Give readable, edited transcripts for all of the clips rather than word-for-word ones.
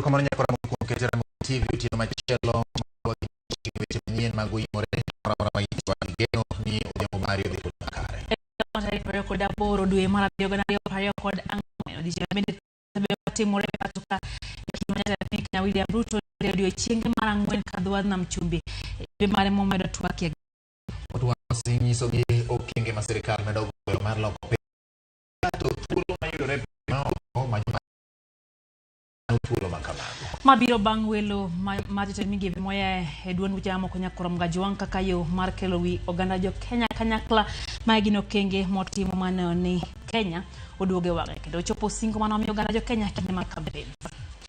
Erokamano nyakora kuom keto Ramogi TV otieno machielo weche manyien mag oyimore moro amora ma intie gi geno ni odhiambo mari odhi kod makare. Tarik 28 dwe mar 7 2024, odiechieng' bende osebedo katimore e pacho ka e kind jatend piny Kenya William Ruto e odiechienge mar ang'wen ka dho wadh nam chumbi e mare momedo twakie. Otwasi nyisogi okenge ma sirikal medo goyo mar loko piny to thuolo mayudore maoko ma joma thuolo ma kamago. Mabiro bang' welo mar jotend migepe moa e duond buche mamoko nyaka Mgajwang' kaka yo mar kelo wi oganda jo Kenya kanyakla. Mae gin okenge motimo maneno ni Kenya oduogo e wang'e kendo ochopo singo mane omiyo oganda jo Kenya kinde mag kampen.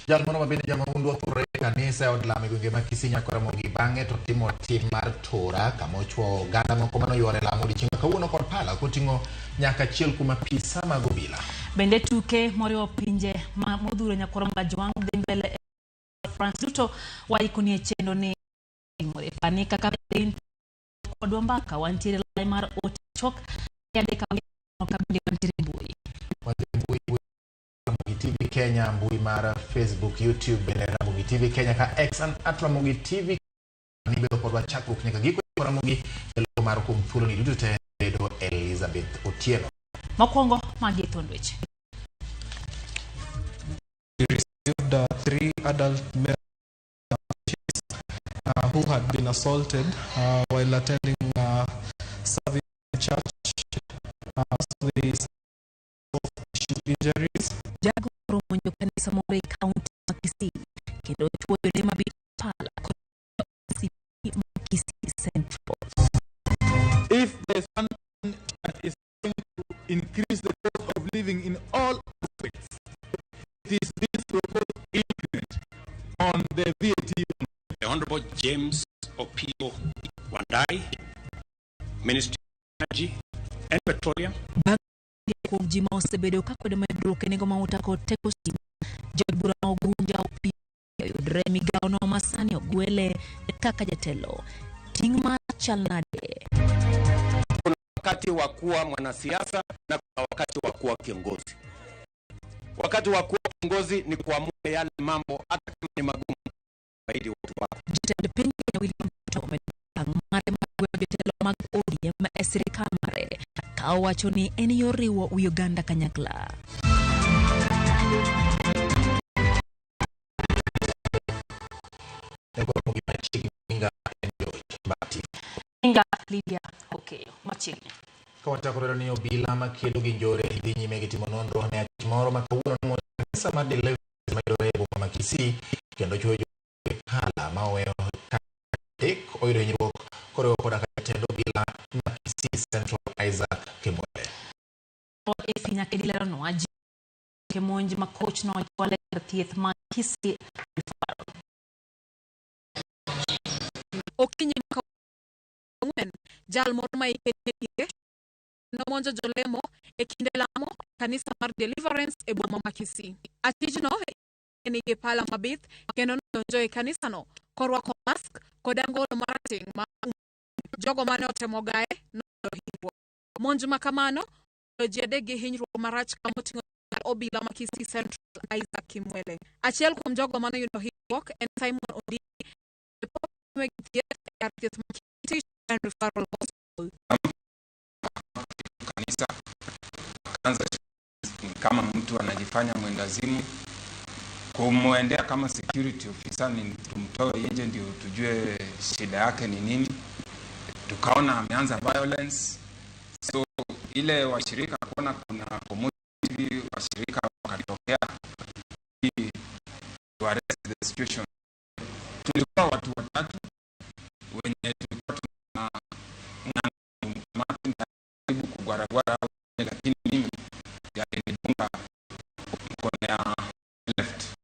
Jal moro ma bende jamahundu othurore e kanisa e od lamo e gwenge ma Kisii nyaka Ramogi bang'e to timo tim mar tura kama ochuowo oganda moko mane oyuore lamo odiechieng' ma kawuono kod pala koting'o nyaka achiel kuom apisa mag obila. Bende tuke moriwo pinje ma modhuro nyakwar Mgajwang' dhi mbele e France duto waikoni e chenro ni timore. Pani kaka piny kodwa mbaka wantiere lai mar ote chok 3 ka bende wantiere mbui. Wadhi mbui Ramogi TV Kenya, mbui mar Facebook, YouTube bende Ramogi TV Kenya ka X and at Ramogi TV ni bedo kodwa chakruok nyaka giko Ramogi jalo mar kuom thuolo ni duto te bedo Elizabeth Otieno. Mokwongo magi e thuond weche. We received three adult male who had been assaulted while attending service in church. So they suffered injuries. Jago moro omonjo kanisa moro e kaunti ma Kisii kendo ochuoyo le mabit pala kod OCP ma Kisii Central. If there's one thing that is going to increase the cost of living in all aspects, it is this proposed increment on the VAT. The Honorable James Opiyo Wandayi, Minister of Energy and Petroleum. Bang' kuom ji ma osebedo ka kwedo medruok e nengo mauta kod teko stima, jaod bura ma Ugunja Opiyo oyudre e migawono ma sani ogwele kaka jatelo. Ting' mar chal nade? Kuna wakati wa kuwa mwanasiasa na kuna wakati wa kuwa kiongozi. Wakati wa kuwa kiongozi ni kuamua yale mambo hata kama ni magumu zaidi watu wako. Jatend piny Kenya William Ruto omedo okang' mare mar gweyo jotelo mag ODM e sirikal mare ka owacho ni en yor riwo wi oganda kanyakla. Ramogi machiegni nyinga en George Mbati. Nyinga Lydia Okeyo machiegni. Ka wachako ni obila makedo gi njore dhi nyime gi timo nonro ne achich moro ma kawuono nomonjo kanisa mar Deliverance mayudore e boma ma Kisii kendo chuoyo pala ma oweyo ka adek oyudo hinyruok koriwo koda ka jatend obila ma Kisii Central Isaac Kimwele. Efi Nyakedi leronwa ji monj ma koch nochwal e kar thieth ma Kisii Referral. Okinyi ma kawuono, jal moro ma hike nie diere nomonjo jolemo e kinde lamo e kanisa mar Deliverance e boma ma Kisii. Achijno nigi pala mabith kendo nodonjo e kanisano korwako mask kod angolo marateng' ma jogo mane otemo gaye noyudo hinyruok. Monj ma kamano omiyo ji adek gi hinyruok marach kamoting'o obila ma Kisii Central Isaac Kimwele. Achiel kuom jogo mane oyudo hinyruok en Simon Ondigi pok opime gi thieth e kar thieth ma Kisii and Referral Hospital. Kanisa akaanza kama mtu anajifanya mwendazimu, kumwendea kama security officer ni tumtoe nje ndio tujue shida yake ni nini. Tukaona ameanza violence, so ile washirika kuona kuna community, washirika wakatokea to arrest the situation. Tulikuwa watu watatu wenye tulikuwa tunang'ang'ana kumkamata, karibu kugwaragwara, lakini mimi alinidunga mkono ya left.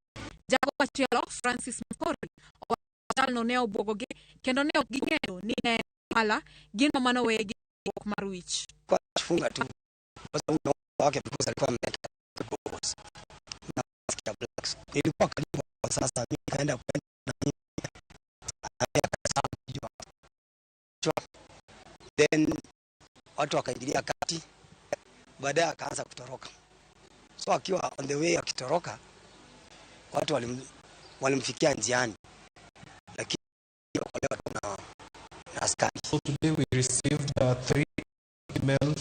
Jago machielo Francis Makori owacho jalno ne obwogogi kendo ne ok ging'eyo ni ne en pala gino manoweye gi hinyruok mar wich. Funga tu kwa sababu wake because alikuwa ameleta goals na mask ya blacks. Nilikuwa karibu kwa sasa, mimi nikaenda kwenda na akasema then watu wakaingilia kati, baadaye akaanza kutoroka. So akiwa on the way akitoroka, watu Walimfikia njiani, lakini okolewa tu na askari. So today we received 3 female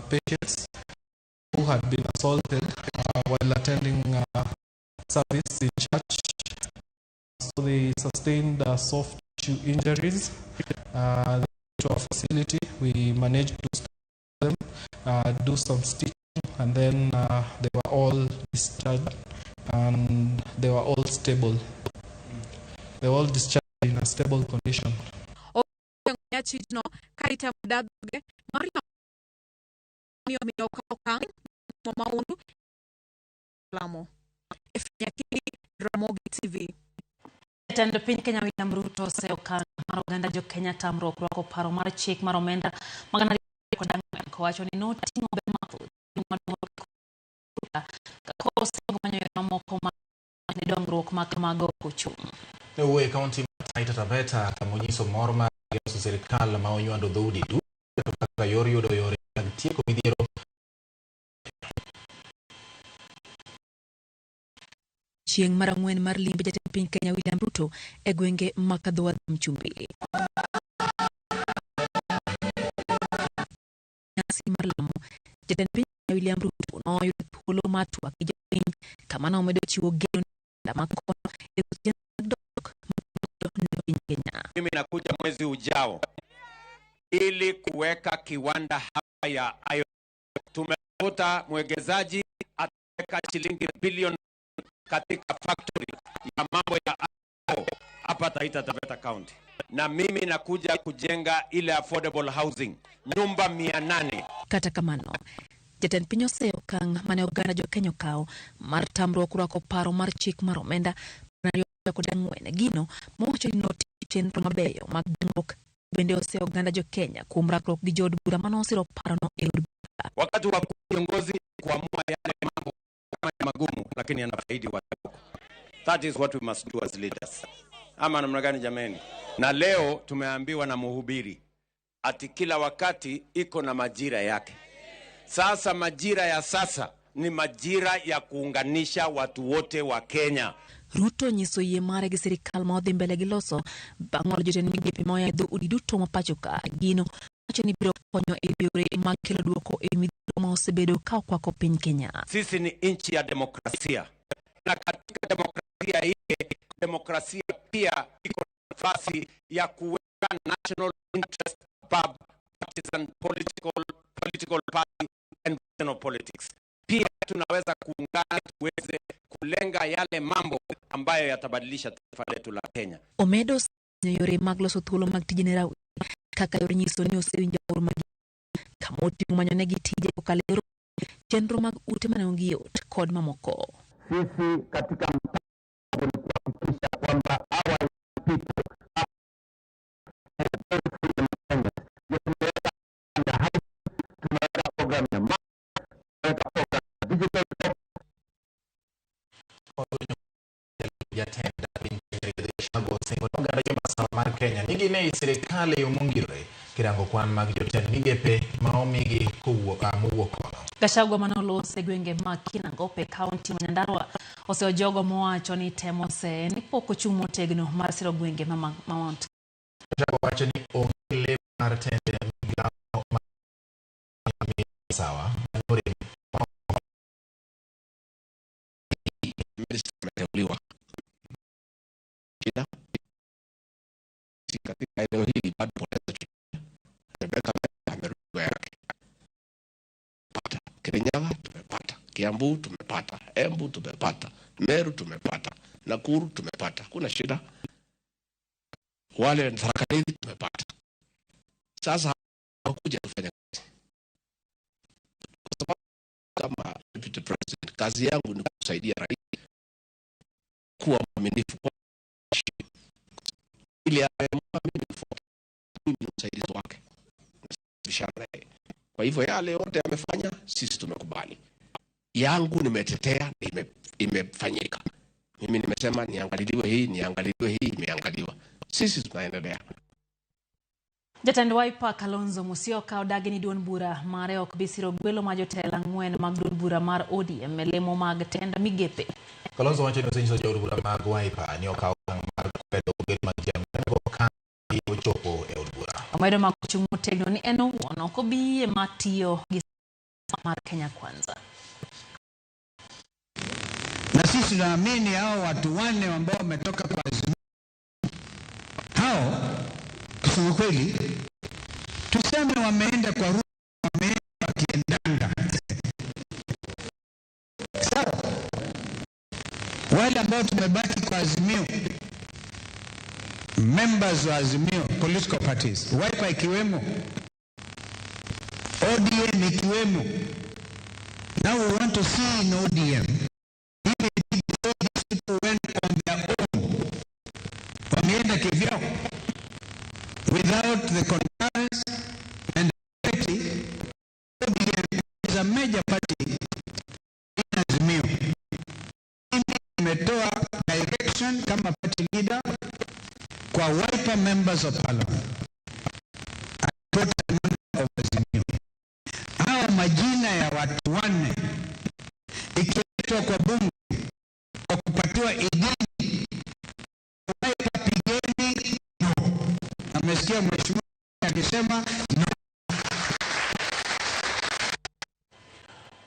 patients who had been assaulted while attending service in church. So they sustained soft tissue injuries. To our facility, we managed to stop them, do some stitching, and then they were all discharged, and they were all stable. They were all discharged in a stable condition. Nyachijno ka itemo dadhoge mar miyo okang' maundu lamo. Nyakini Ramogi TV. Jatend piny Kenya William Ruto oseyo okang' mar oganda jo Kenya tamruok rwako paro mar chik mar omenda mag 2024 kowacho ni noting'o ber mathoth ka koro osingo manyo yore mamoko ma ne dongruok ma kamago ok ochung'. Ne owuoyo e kaunti mar Taita Taveta kamonyiso mor mar loso sirikal ma onywando dhoudi duto kaka yor yudo yore mag tieko midhiero. Chieng' mar ang'wen mar limbe jatend piny Kenya William Ruto e gwenge ma kadho Nam Chumbi. Nyasi mar lamo jatend piny Kenya William Ruto noyudo thuolo mar twak gi jopiny kama nomedo chiwo geno ma kono e weche dok ne piny Kenya. Mimi nakuja mwezi ujao ili kuweka kiwanda hapa ya iron. Tumekuta mwekezaji ataweka shilingi bilioni katika factory ya mambo ya iron hapa Taita Taveta County, na mimi nakuja kujenga ile affordable housing nyumba 800. Kata kamano, jatend piny oseyo okang' mane oganda jo Kenya okawo mar tamruok rwako paro mar chik mar omenda 2024 gino mowacho ni noting'o chenro mabeyo mag dongruok. Bende oseyo oganda jo Kenya kuom rakruok gi jood bura manosiro parono e od bura. Wakati wa kiongozi kuamua yale mambo kama ni magumu, lakini yanafaidi watu. That is what we must do as leaders. Ama namna gani jameni? Na leo tumeambiwa na mhubiri ati kila wakati iko na majira yake. Sasa majira ya sasa ni majira ya kuunganisha watu wote wa Kenya. Ruto nyiso yie mare gi sirikal ma odhi mbele gi loso bang' ng'olo jotend migepe moa e dhoudi duto ma pacho ka. Gino wacho ni biro konyo e yore mag kelo duoko e midhiero ma osebedo ka okwako piny Kenya. Sisi ni nchi ya demokrasia, na katika demokrasia ile, demokrasia pia iko nafasi ya kuweka national interest above partisan political party and regional politics. Pia tunaweza kuungana tuweze kulenga yale mambo ambayo yatabadilisha taifa letu la Kenya. Omedo yore mag loso thuolo mag tije ne rawere kaka yor nyiso ni osewinjo ur mag kama oting'o manyonegi tije kokalo e yor chenro mag ute ma nengogi yot kod mamoko. Sisi katika mpango ni kuhakikisha kwamba hawa people tumeweka program ya tumeweka program ya digital. Jatend piny Rigathi Gachagua osingo ne oganda jo mar Kenya ni gine ei sirikal e yo mongirore kirango kwan mag jotend migepe ma omigi kowuok mowuok kono. Gachagua mane oloso e gwenge mag Kinangop e kaunti ma Nyandarua oseyo jogo mowacho ni temo seye ni pok ochung' motegno mar siro gwenge ma Mount. Gachagua wacho ni onge lemo mar tend migao ma sawa manorem. Minister ameteuliwa shida katika eneo hili bado poteza chochote. Rebecca amerudi yake pata Kirinyaga tumepata, Kiambu tumepata, Embu tumepata, Meru tumepata, Nakuru tumepata, kuna shida. Wale Tharaka Nithi tumepata. Sasa hawakuja kufanya kazi, kwa sababu kama deputy president kazi yangu ni kusaidia rais kuwa mwaminifu kwa ili ameamua mimi nifuate, mimi ni msaidizi wake, bishana naye. Kwa hivyo yale yote amefanya, sisi tumekubali. Yangu nimetetea, imefanyika. Mimi nimesema niangaliliwe hii, niangaliliwe hii, imeangaliwa. Sisi tunaendelea. Jatend Wiper Kalonzo Musyoka odagi ni duond bura mare ok bi siro gwelo ma jotelo ang'wen mag duond bura mar ODM e lemo mag tend migepe. Kalonzo wacho ni osenyiso jood bura mag Wiper ni okawo okang' mar kwedo gwelo mag ji ang'wen-go ka ochopo e od bura. Omedo mako chung' motegno ni en owuon ok obi yie mar tiyo gi mar Kenya Kwanza. Na sisi tunaamini hao watu wanne ambao wametoka kwa Azimio, hao kusema kweli, tuseme wameenda kwa Ruto, wameenda wakiendanga sawa. Wale ambao tumebaki kwa Azimio, members wa Azimio political parties, Wiper ikiwemo, ODM ikiwemo. Now we want to see in ODM, even if these people went on their own, wameenda kivyao, without the concurrence and authority, ODM is a major party in Azimio. Mimi nimetoa direction kama party leader kwa Wiper members of parliament, a important member of Azimio. Hawa majina ya watu wanne ikiletwa kwa bunge kwa kupatiwa idhini, Wiper pigeni no. Amesikia mheshimiwa akisema no.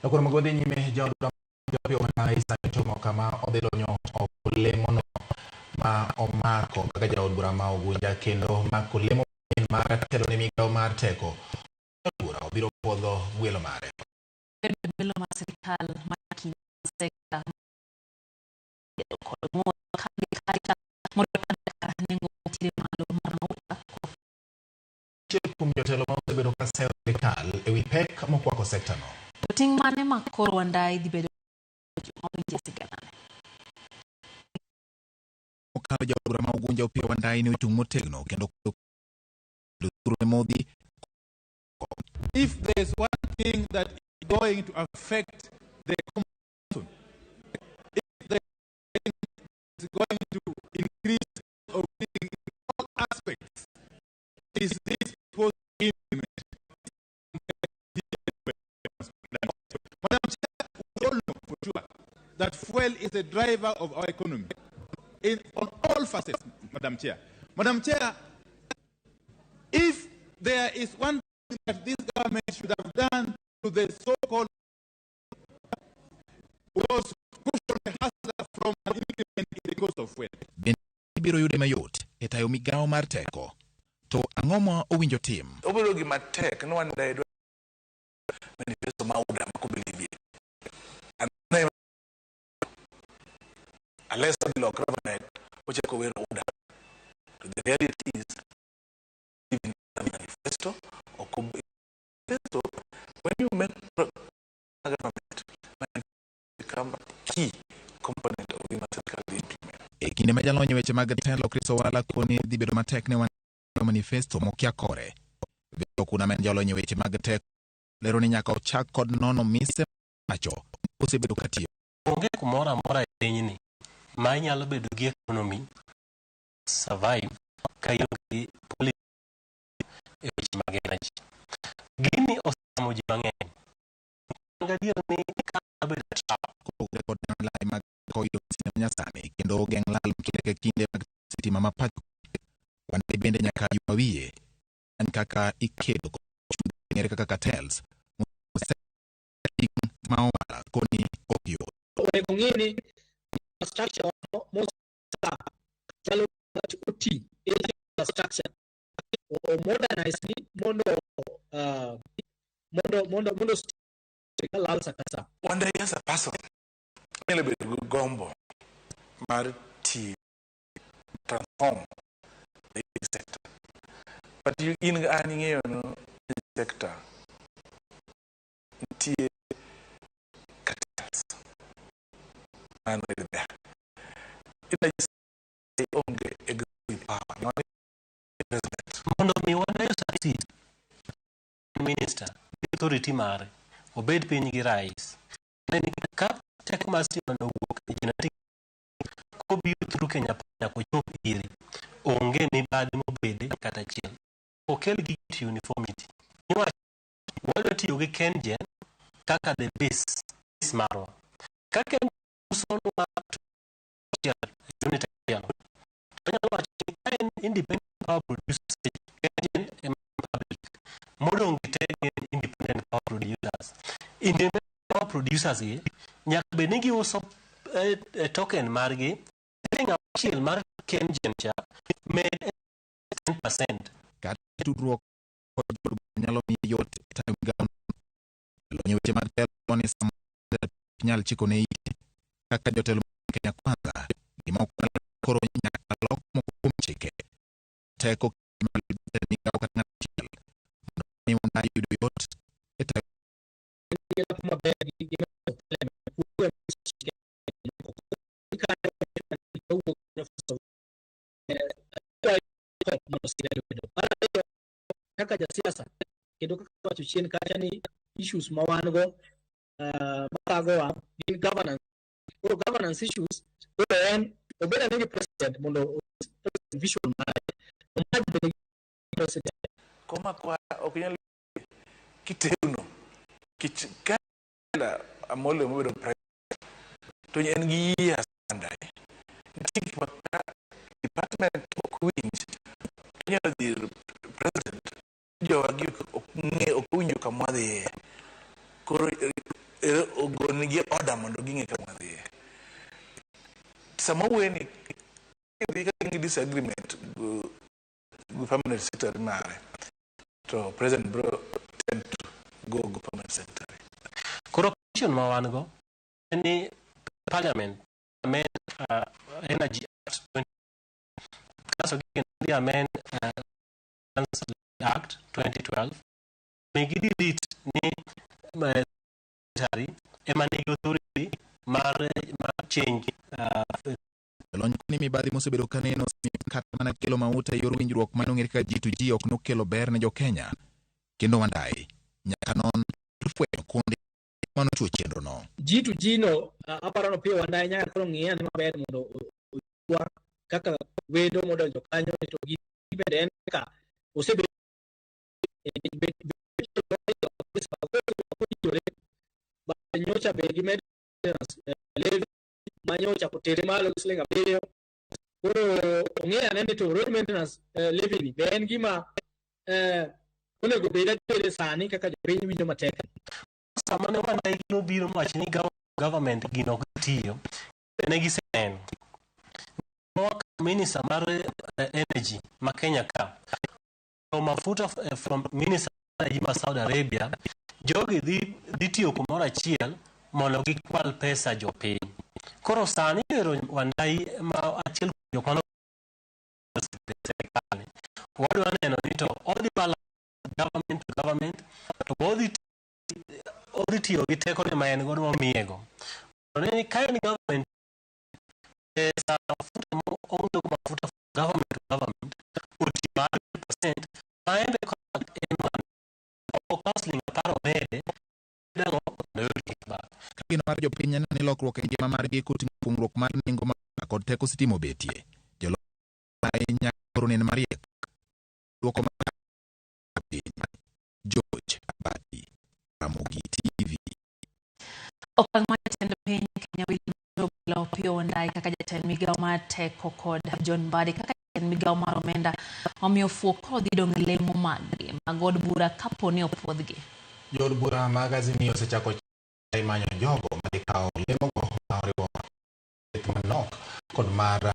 Nakuru magodhi nyime jaod bura Opiyo Wandayi sani chomo kama odhi lonyo oko lemono ma omako kaka jaod bura ma Ugunja kendo mako lemo manyien mar telo ne migawo mar teko. Jaod bura obiro puodho gwelo mare. Bedo gwelo mar sirikal ma kinde sekta kod ng'ur ka gi kacha mondo kaka nengo mantiere malo mar mauta. Achiel kuom jotelo ma osebedo ka seyo sirikal e wi pek mokwako sekta no. To ting' mane ma koro Wandayi dhi bedo mawinje siganane? Mokalo jaod bura ma Ugunja Opiyo Wandayi ne ochung' motegno kendo osuru ne modhi. If there is one thing that is going to affect the common person, if there is going to increase of living in all aspects, is this post increment. Madam Chair, we all know for sure that fuel is a driver of our economy on all facets, Madam Chair. Madam Chair, if there is one thing that this government should have done to the so-called was cushion the hustler from an increment in the cost of fuel. Bende ibiro yude mayot e tayo migawo mar teko. To ang'o ma owinjo tim? Obedo gima tek ni wan dwa manifesto ma UDA ma kobilibie. Unless odhi lokre overnight, ochako wero UDA. To the reality is, even the manifesto, ok manifesto, when you make government, become key component of gima sirkal dhi implement. E kinde ma jalony e weche mag telo Chris Owala koni dhi bedo matek ne manifesto mokia kore. Victor Kuna ma en jalony e weche mag teko lero ni nyaka ochak kod nono mise macho osebedo katiyo. Onge kumoro amora e pinyni ma inyalo bedo gi economy survive ka ionge gi policy e weche mag energy. Gini osechamo ji mang'eny. An gadier ni ka bedo trap Kopogore kod lai mag koyudo masinde manyasani kendo geng' lal kinde ka kinde mag sitima ma pacho. Wandayi bende nyaka ywa wiye an kaka ikedo kod chudhe mong'ere kaka cartels ma Owala koni ok yot. Onego ng'e ni infrastructure mosa chalo oti infrastructure o modernize ni mondo mondo lal sa ka sa. Wandayi as a person nyalo bedo gi gombo mar tiyo transform the sector. But you in an ing'eyo no sector nitie cartels man already there. Energy onge executive power. President. Mondo mi Wandayi succeed, minister authority mare obed piny gi rais. Ne ni ka teko mar stima no owuok e genetic kobiro through Kenya Power nyaka ochop iri, onge mibadhi mobede kata achiel. okel gi to uniformity. Niwach wadwa tiyo gi KenGen kaka the base marwa. Ka KenGen usonwa to unit achiel, to wanyalo wacho ni ka en independent power producer, KenGen ema public. Modong' gi te gin independent power producers. Independent power producers gi nyaka bed ni giuso token margi siling 6 mar KenGen cha med 10%. Kata tudruok kod jood bura nyalo miye yot e tayo migawono. Jalony e weche mag telo ni samoro ok nyal chikone ite kaka jotelo mag Kenya Kwanza gima ok nyal koro nyaka lok moko kuom chike teko mar jatend migawo kata ng'at achiel mondo mi Wandayi yudo yot e tayo Kaka jasiasa kendo kaka wacho chien kacha ni issues ma wan go mathagowa gin governance. Koro governance issues koro en obed ane gi president mondo vision mare omaj bende gi president. Koma kwa ok nyal kiteuno kich ka Amolo mobedo president to en gi years under. Nitie gik ma ka department ok winj inyalo dhi ir president jowagi ok ng'e ok owinjo kama wadhiye. Koro ogonigi order mondo ging'e kama wadhiye. Sama wuoye ni idhi ka gin gi disagreement gi permanent secretary mare to president bro tend to go permanent secretary. Koro question ma wan go en ni parliament amend Energy Act 20 kaso gidhi amend Act 2012 mi gi delete ni secretary ema nigi authority mar change. Jolony ni mibadhi mosebedo kaneno kata mana kelo mauta e yor winjruok mane ong'ere kaka G2G ok nokelo ber ne jokenya kendo Wandayi nyaka non fwenyo kuonde manochiwo chenro no. G2G no aparo no Opiyo Wandayi nyaka koro ng'iye ane maber mondo onyiswa kaka wendo modonjo kanyo to gi bende en kaka osebedo nyocha be gimedo levy ma nyocha otere malo gi siling 7. Koro ong'e ane ni to road maintenance levy ni be en gima onego bed adier sani kaka jopiny winjo matek. Sama ne Wandayi nobiro mowacho ni government gino ok tiyo, ne giseneno. Minister mar energy ma Kenya ka to mafuta from minister energy ma Saudi Arabia, jogi dhi tiyo kumoro achiel mondo gikwal pesa jopiny. Koro sani ero Wandayi ma achiel kuom jok mano sirikal wadwa neno ni to odhi balance government to government to odhi tiyo gi tekone ma en godo momiyego. To ni ka en government pesa mafuta ong'iewo mafuta government to government otiyo 100% ma en be en okawo siling 10 omede dang'o mondo oyud kickback. Ka geno mar jopiny neno ni lokruok e ngima margi koting'o pungruok mar nengo mar kod teko sitima obetie. Jolony nyaka koro nen mariek. Duoko mar piny. George Abati, Ramogi TV. Okang' mar jatend piny Kenya William Ruto Opiyo Wandayi kaka jatend migawo mar teko kod John Mbadi kaka jatend migawo mar omenda omiyo fuok koro dhi dong' e lemo maggi mag od bura kapo ni opuodhgi. Jood bura mag Azimio osechako manyo jogo madhi kawo lemogo ma oriwo manok kod mar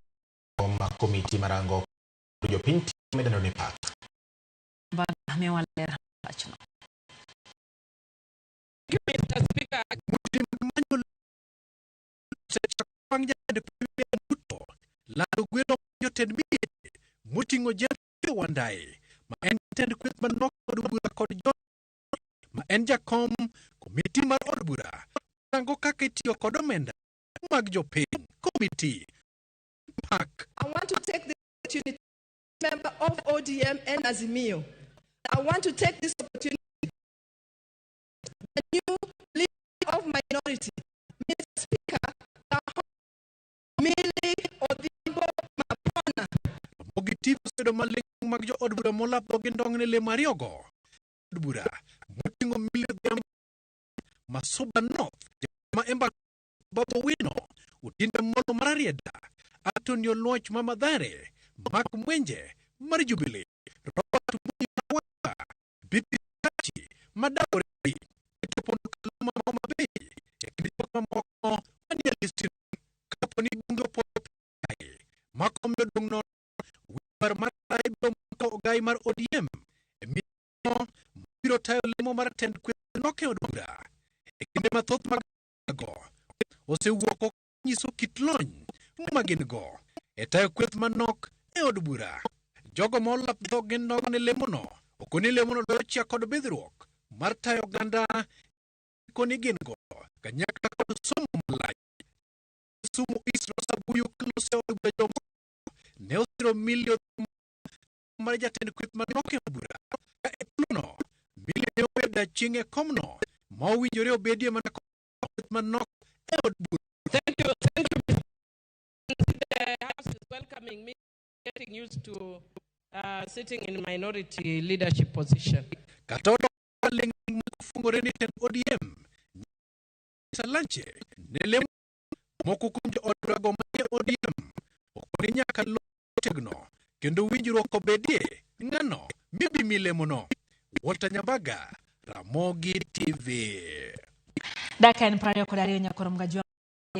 komiti marango jopiny midendo ni PAC. Mbaga miyowa ler wachno. Mr. Speaker, lando gwelo jotend migepe moting'o James Wandayi ma en jatend kweth manok od bura kod John ma en jakom komiti mar od bura rango kaka itiyo kod omenda mag jopiny komiti PAC. I want to take this opportunity, member of ODM and Azimio. I want to take this opportunity, the new leader of minority, Mr. Speaker, Millie Odhiambo Mapona. Ramogi TV osebedo maling' mag jo od bura molap dhogi ndong' ne lemo ariyogo. Od bura moting'o Millie Odhiambo Masuba North, ma Emba Babu Owino, Otiende Molo mar Rarieda, Anthony Oluoch ma Mathare, Mark Mwenje mar Jubilee, Robert Mbui ma Wanga, Bibi Sachi ma Dagoretti, Peter Opondo Kaluma ma Homa Bay, e kind jok mamoko manie listino. Kapo ni bunge opodho kae, ma kombe odong' nono, Wilbar mar Raila biro mako ogai mar ODM e migawo mabiro tayo lemo mar tend kweth nok e od bura. E kinde mathoth mag go osewuok oko nyiso kit lony ma gin go e tayo kweth manok e od bura. Jogo ma olap dhoggi nok ne lemono okoni lemono dwaro chia kod bidhruok mar tayo oganda koni gin go kanyakla kod somo malach. Kisumu East Rosa Buyu kalose od bura jomoko ne osiro milion mar jatend kweth manok e od bura ka e thuolono Millie ne obedo aching' e komno ma owinjore obedie mana kweth manok e od bura. Thank you, thank you. The House is welcoming me, getting used to sitting in minority leadership position. Kata odoko ling' mofungore ni tend ODM Salanche ne lemo moko kuom jood burago manie ODM okoni nyaka lo tegno kendo winjruok obedie ng'ano mibi mi lemono. Walter Nyambaga, Ramogi TV. Dakika en 22 nyakoro mgajwa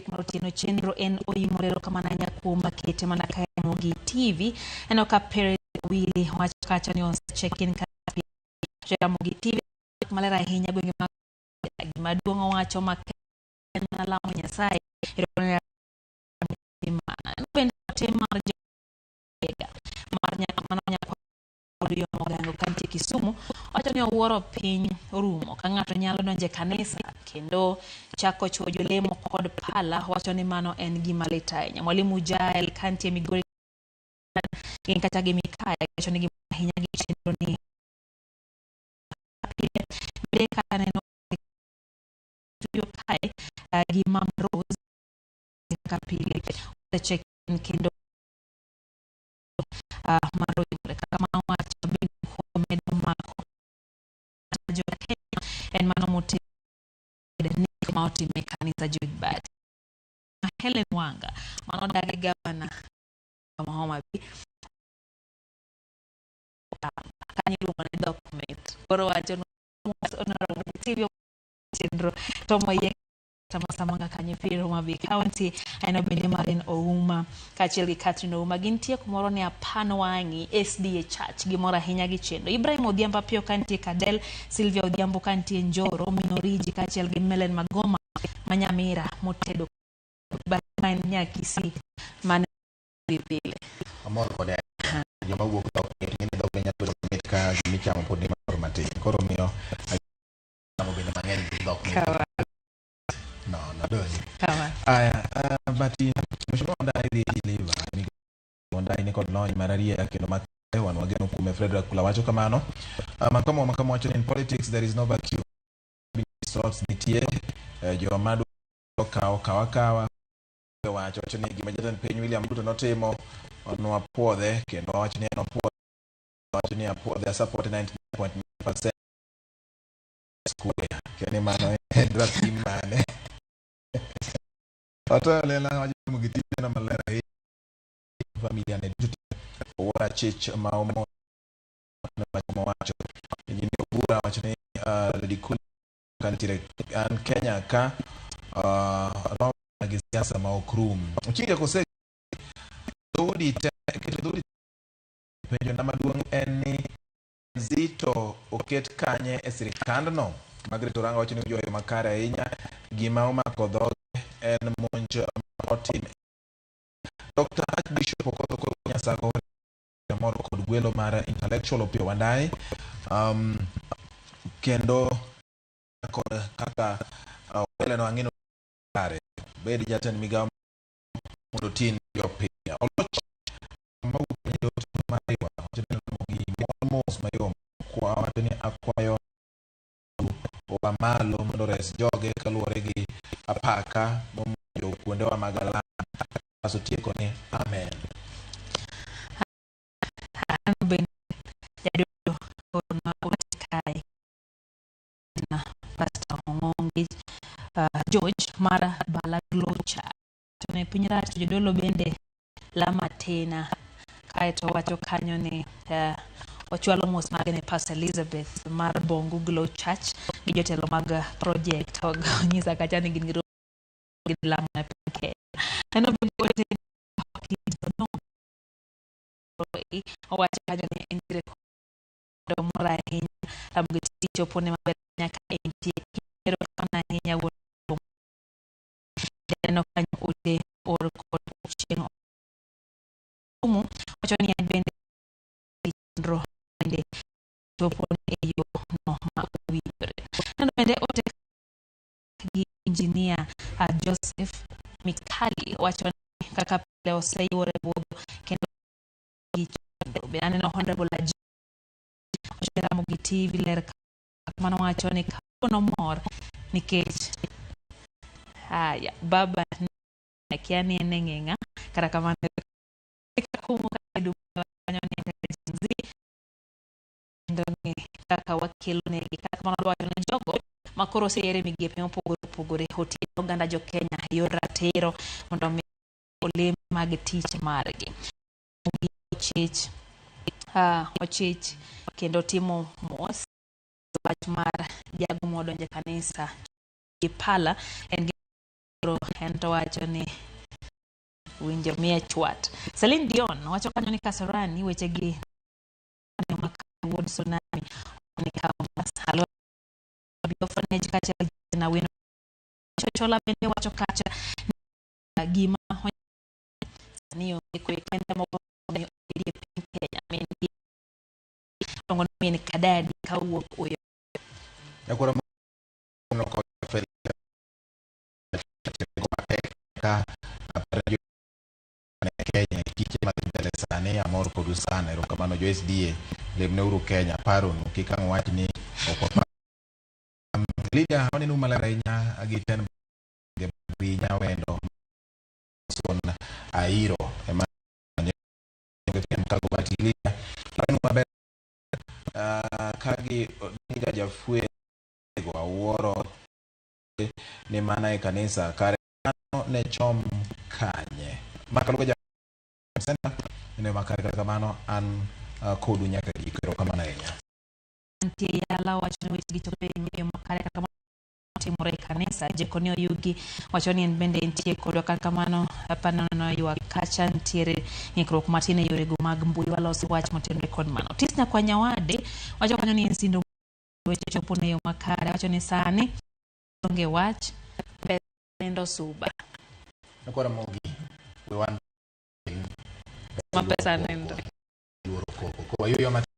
mar otieno chenro en oimore erokamano ahinya kuom kete mana ka Ramogi TV. Aneno ka Perez Willy wacho kacha ni ose check in ka Ramogi TV maler ahinya gwenge mag gima duong' owacho ma en mana lamo Nyasaye. Erokamano bende tim mar jega mar nyaka mano nyaka Ogango kantie Kisumu wacho ni owuoro piny orumo ka ng'ato nyalo donjo e kanisa kendo chako chuo jolemo kod pala wacho ni mano en gima lit ahinya. Mwalimu Jael kantie Migori gin kata gi Mikaya wacho ni gimor ahinya gi chenro ni pile bende kata neno studio kae gi Mama Rose kaka pile osecheck in kendo mar oyore kaka mano wacho bende medo mako jo Kenya en mano motim nek ma otim e kanisa Joybat Helen Wanga mano dagi gavana ma Homa Bay kanyo iluongo ni dhok mit koro wacho ni Honorable TV chenro Tom Oyieng Samanga kanyo e piny Homa Bay County aneno bende Maureen Ouma kaachiel gi Catherine Ouma gintie kumoro ni Apan Wang'i SDA Church gimor ahinya gi chenro. Ibrahim Odhiambo Apiyo kantie Kadel, Sylvia Odhiambo kantie Njoro, Minoriji kaachiel gi Melen Magoma ma Nyamira motedo ma en Nyakisii mane pile. Amor kode joma wuok dhok mit ng'eni dhok nyalo bedo mamit ka gimichamo pod ni moro matin koro miyo chamo bende mang'eny gi dhok mit. No, no, donji. Aya, but Mheshimiwa Wandayi dhi deliver. Wandayi ni kod lony mar arieya kendo makare wan wageno kuome Frederick Kula wacho kamano. Makamo Makamo wacho ni in politics there is no vacuum. Slots nitie joma dwa kawo kawa kawa wacho wacho ni gima jatend piny William Ruto notimo nwapuodhe kendo wacho ni en opuodhe wacho ni apuodhe support 99.9% square kendo mano en rapim mane otoyo lela wacho ni gitijena maler ahinya familia ne duto owuoro achich ma omo wacho Engineer Obura wacho ni Lady Kuli kantiere an Kenya ka romo gi siasa ma ok rum. Ochinga kose dhoudi te keto dhoudi penjo na maduong' en ni Zito oket kanye e sirikandno? Margaret Oranga wacho ni ojoyo makare ahinya gima omako dhoge en monj ma otim. Dr. Archbishop Okoth Okoth Nyasago moro kod gwelo mar intellectual Opiyo Wandayi kendo kod kaka Owele no ang'ino kare bed jatend migawo mondo otin jopiny. Oloch mawuok e yot mariwa wacho ni Ramogi mol mos mayom kwa wacho ni akwayo oa malo mondo ores joge kaluwore gi apaka momonjo kuondewa mag alam kaso tieko ni amen. An bende gi George mar Balaglocha. To ne piny rach to jodolo bende lama tena. Kaeto wacho kanyo ni ochwalo mos mage ne Pastor Elizabeth mar Bongu Glow Church gi jotelo mag project. Onyisa kacha ni gin gi gidhi lamo e piny Kenya. Neno bende ote owacho kanyo ni entiere kod mor ahinya Ramogi TV chopone maber nyaka entie. Erokamano ahinya wuon. Neno kanyo ote or kod chieng' Omo wacho ni en bende chenro bende chopone e yo no ma owinjore. Neno bende ote gi injinia Joseph Mikali wacho ni kaka pile oseyuore budho kendo gi chenro. Be aneno Honorable Aji wacho ni Ramogi TV ler kamano wacho ni kawuono mor nikech haya baba akia ni en e ng'eng'a kata kamano kumo kanyo ni en Gen Z kendo ni kaka wakelo negi kata kamano adwa wacho ni jogo makoro oseyier e migepe mopogore opogore otiyo oganda jo Kenya e yor ratiro mondo mi olem mag tich margi. Ochich ochich kendo timo mos wach mar jago modonjo e kanisa gi pala en gi en to wacho ni winjo miye chwat. Celine Dion wacho kanyo ni Kasarani weche gi wuod tsunami ni Halo orphanage kachiel na wino Chochola bende wacho kacha gima sani onge kwe kende moko e piny Kenya min gi luongo ni min Kadadi kawuok Oyo. Nyakwara no kod matek ka ne Kenya kiche madhi mbele sani amor kodu sana erokamano jo SDA lemneuru Kenya paronu kik ang' wach ni ok wapar. Lydia waneno maler ahinya gi ten Nyawendo Son Airo ema Lydia waneno maber ka gi Odinga Jafuego awuoro ni mana e kanisa kare ne chom kanye makalugo ja center ne makare kata kamano an kodu nyaka giko erokamano ahinya. Nitie yala wacho ni weche gi chopo e yo makare kata kamano timore e kanisa Jekoni Oyugi wacho ni en bende entie kodwa kata kamano apanono ywak kacha nitiere ng'ikruok matin e yorego mag mbui waloso wach motenore kod mano. Tis Nyakwa Nyawade wacho kanyo ni en sindo weche chopo ne yo makare wacho ni sani onge wach pesa nindo suba. Nyakwara Mogi we wan Ma pesa nindo. Luoro koko koro wayueyo matin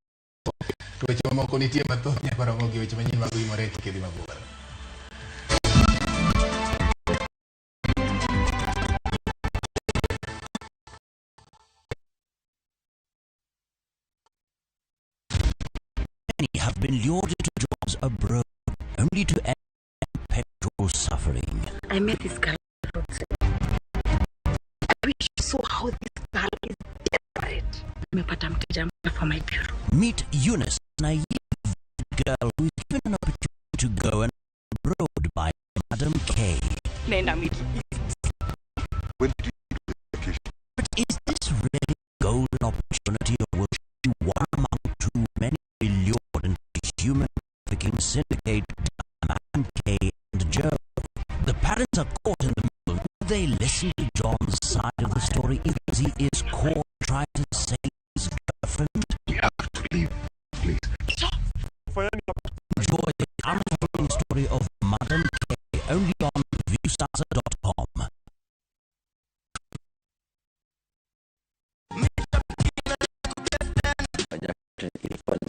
to weche mamoko nitie mathoth Nyakwara Mogi weche manyien mag oyimore kik idhi mabor. Many have been lured into jobs abroad only to end perpetual suffering. I met this girl. I wish you saw how this girl is desperate. Nimepata mteja mpya for my bureau. Meet Eunice, naive girl who is given an opportunity to go and abroad by Madam K. Naenda Middle East. When did you do the vacation? But is this really a golden opportunity, or will she be one among too many be lured into the human trafficking syndicate by Madam K and Joe? The parents are caught in the middle. Will they listen to John's side of the story as he is caught trying to save his girlfriend? We have to leave, please. Enjoy the unfolding story of Madam K only on Viusasa.com. Ilikuwa ni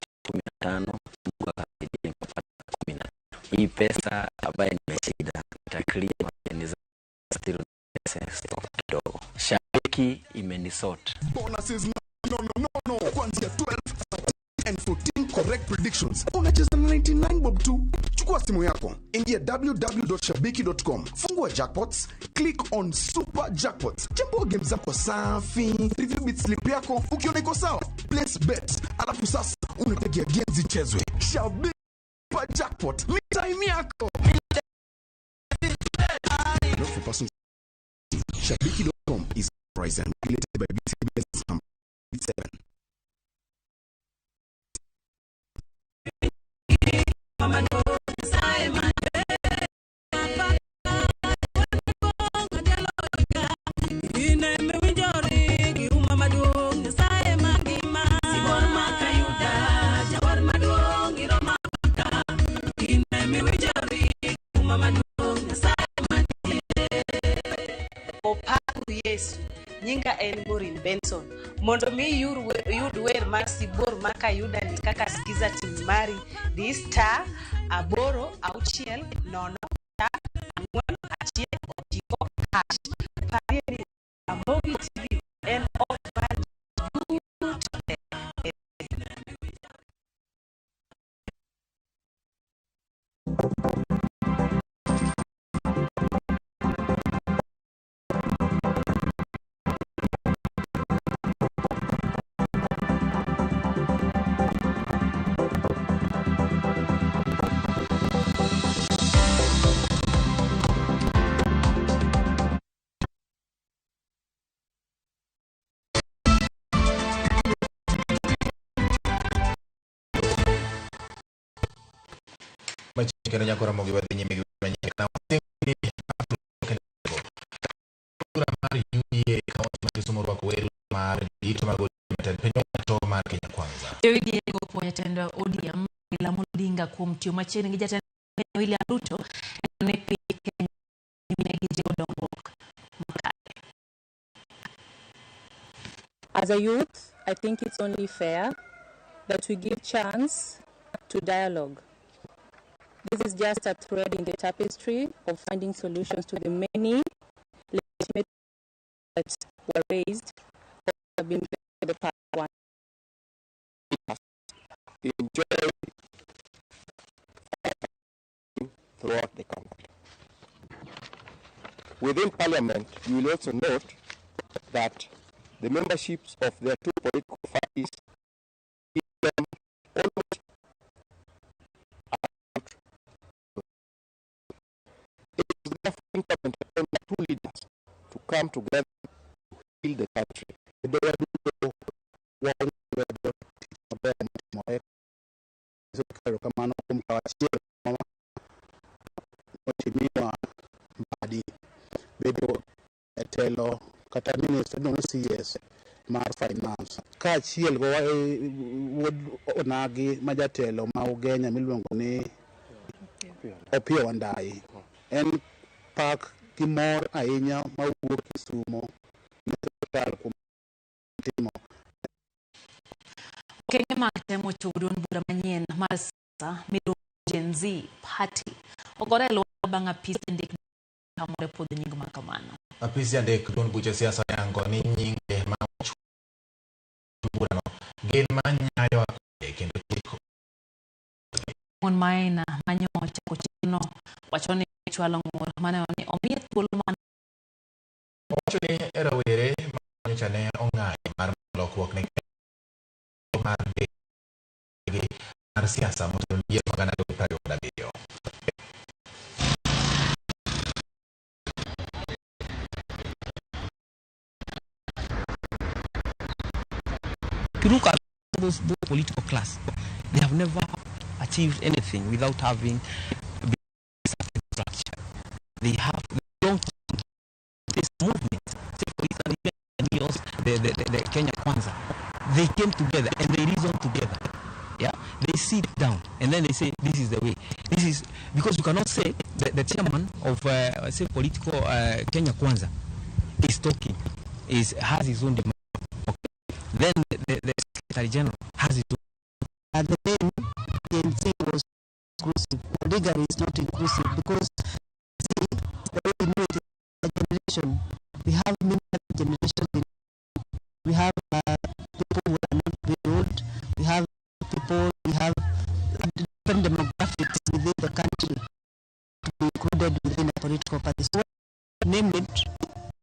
15, Mungu akasaidia nikapata 13. Hii pesa ambayo nimeshinda ita clear madeni zangu, still pesa stock kidogo. Shabiki imenisort. Bonuses no no no no no kuanzia 12, 13 and 14 correct predictions. Unacheza na 99 bob tu. Chukua simu yako, ingia www.shabiki.com, fungua jackpots, click on super jackpots, chambua game zako safi, review bet slip yako, ukiona iko sawa, place bet, alafu sasa unategea game zichezwe. Shabiki Super Jackpot ni time yako. Shabiki.com is authorized and regulated by BCB license number 7. Opaku Yesu. Nyinga en Maureen Benson. Mondo mi iyud wer mar Sibuor ma Kayuda ni kaka Skiza team mari, di star 8 6 0 star 4 1 9 hash. Parie ni Ramogi TV en ot mar ji duto te. Machiegni kendo nyako Ramogi wadhi nyime gi manyien. Na wasingni bura mar UDA e kaunti ma Kisumu orwako welo mar dito mag ODM jatend piny owacho mar Kenya Kwanza. Jo UDA gopo jatend ODM Raila Amolo Odinga kuom tiyo machiegni gi jatend piny William Ruto e ne piny Kenya nyime gi jiwo dongruok makare. As a youth, I think it's only fair that we give chance to dialogue. This is just a thread in the tapestry of finding solutions to the many legitimate that were raised or have been raised for the past one. Enjoy throughout the country. Within Parliament, you will also note that the memberships of their two political parties give them almost out. It is therefore incumbent upon the two leaders to come together to heal the country. Erokamano kuom kawo achiel Mheshimiwa Mbadi bedo e telo kata minister iluongo ni CS mar finance kaachiel go wuod onagi ma jatelo ma Ugenya miluongo ni Opiyo Wandayi. En pak gi mor ahinya mawuok Kisumo ne sirkal kuom timo. Okenge mag temo chopo duond bura manyien mar siasa miluongo ni Gen Z Party ogore e lwanda bang' apis jandik tamore puodho nying ma kamano. Apis jandik duond buche siasa oyango ni nyinge ma ochuo burano gin ma nyayo akwede kendo chik. Mon Maina manyo ochako chenrono wacho ni chwalo ng'ur mane ni omiye thuolo ma Owacho ni rawere ma nyocha ne ong'anyo mar lokruok ne mar gi mar siasa motelo ni yiero mag 2027. If you look at those political class, they have never achieved anything without having a structure. They have don't this movement. Say for instance, the Kenya Kwanza, they came together and they reasoned together. Yeah, they sit down and then they say this is the way. This is because you cannot say the chairman of say political Kenya Kwanza is talking, is has his own demand. Okay. Then the Secretary General has his own. At the name Gen Z was inclusive. Legally, it's not inclusive because see, the way we know it is a generation. We have many other generations. We have people who are not very old. We have people. We have different demographics within the country to be included within a political party. So when you name it